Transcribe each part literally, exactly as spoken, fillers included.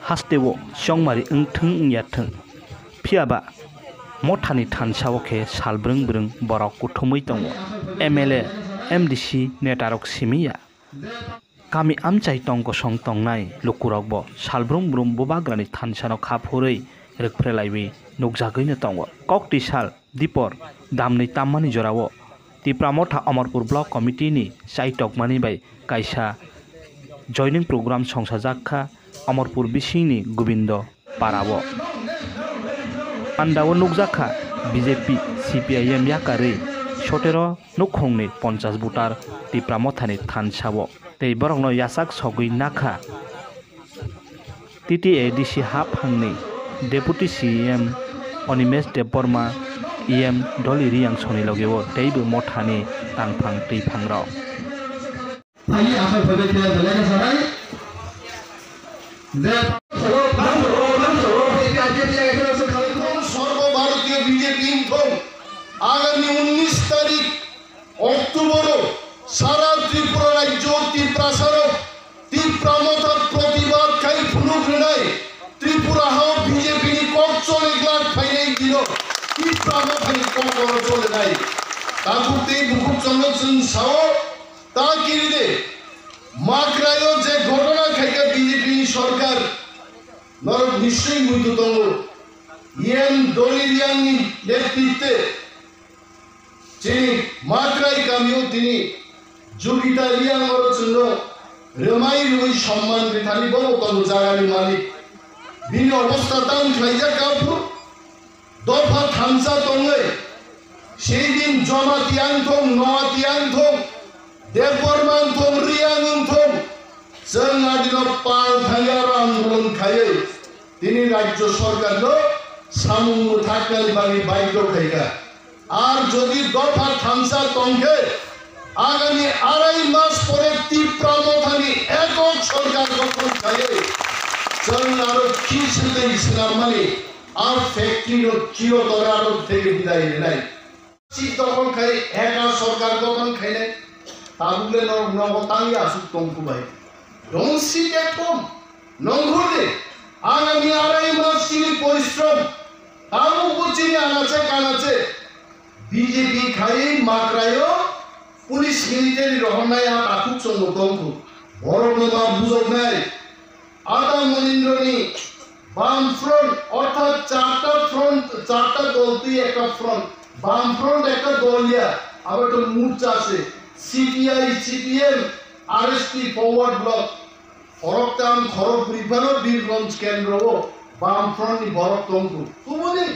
Hasteo chongmari wngthwng wngyathwng, phiyaba mothani thansao khe sal brwng brwng borok kuthumwi tongo. M L A, M D C netarok simi ya. Kami amchai tong kosong tongnai lukurokbo sal brum brum bubagrani thansano kha phurwi rwkphrelaiwi nukjagwino tongo. Kok twi sal dipor damni tammani jorao Tipra Motha Amarpur Block Committee ni chaitokmani bai kaisa joining program songsajak kha Amarpur bisingni Gobindo parao. Andao nukjakha B J P, C P I M yakarwi sotero nukhungni ponchas voter Tipra Mothani thansao, tei borokno yachak sogwi nakha T T A D C haphangni Deputy C M Animesh Debbarma, E M Dolly Riangsoni logeo teibo Mothani tangphang twiphangrok. Thani asal phaibai khe belai khe sanai. Je সর্বভারতীয় বিজেপি ইংথং আগামী উনিশ তারিখ অক্টোবরো সারা ত্রিপুরা রাজ্য তিপ্রাসারো তিপ্রা মথার প্রতিবাদ খাই ফুনুক রেনাই ত্রিপুরা হাও BJP ni kok chole glak phainai dino tipra mothani kokoro chole nai. Takhuk tei bukhuk chwngno chwng sao. Ta kiride, Makraio je ghotona khaikha B J P ni sorkar, norok nischoi muitu tongo. E M Dolly Riang ni netritwe chini Makrai kamio tini Jugita Riang oro chwngno rwmai rwui somman rithani bobo tongo jagani malik. Bini obostha tang khlaijak kha phuru. Dopha thamsa tongwi, seidin Jomati wngthung, Noati wngthung, Debbarma wngthung, Riang wngthung, chwng adino pal thangwi aro andolon khaiwi tini rajyo sorkarno samung mwthaknani bagwi baidhyo khaikha. Ar jodi dopha thamsa tongkhe, agami arai mas pore Tipra Mothani ekok sorkar gothon khaiwi chwng aro kisi tei swnamani a factory no chiro tora aro theke bidai rinai. Si dokhol khai eka sorkar gothon khainai, tabukle norok nogo tangya aswk tongkhu bai. Don't sit at home. Nongkhordi, agami arai mas chini porishrom, tabukbo chini anache kanache. B J P khai Makraio police military rohornai a takhuk chwngbo tongkhu. Borokno ma bujoknai. Ada Monindroni Bam Front, orthat charta front, charta dol twi ekta front. Bam Front ekta dol ya, abo ekta morcha se. C P I, C P M, R S P, Forward Bloc. Khoroktham, khorokbri phano Birgonj kendro o Bam Front ni borok tongkhu. Tubudi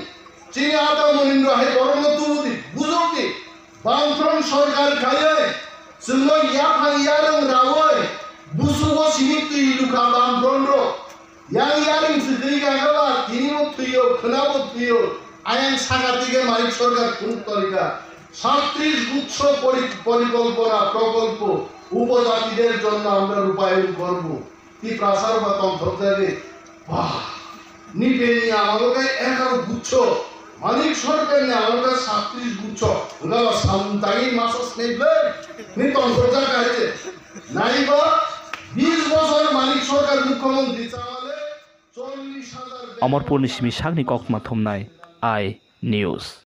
chini Ada Monindro hai borokno tubudi, bujokdi. Bam Front sorkar khaiwi chwngno yaphang yarwng rawi busugo simi twi lukha Bam Front rok. Yang yaring se twi gagaba, tini bo thwiyo, khwnabo thwiyo. Ayang saka tige Manik Sarkar phunuk torika. Satris guchho pori-, porikolpona, prokolpo, upojatider jonno amra rupayon korbo. Tiprasa rupa tongthok jagwi. Bah, nipeni amalo kai ekaro guchho. Manik Sarkar ni amalo kai satris guchho. Wngkha ba samung tangwi masa snai ble. Ni tongthok jagwi hai je. Naiba, bis bosor Manik Sarkar mukhyamantri chamale. Amarpurni simi sakni koktwma thumnai I News.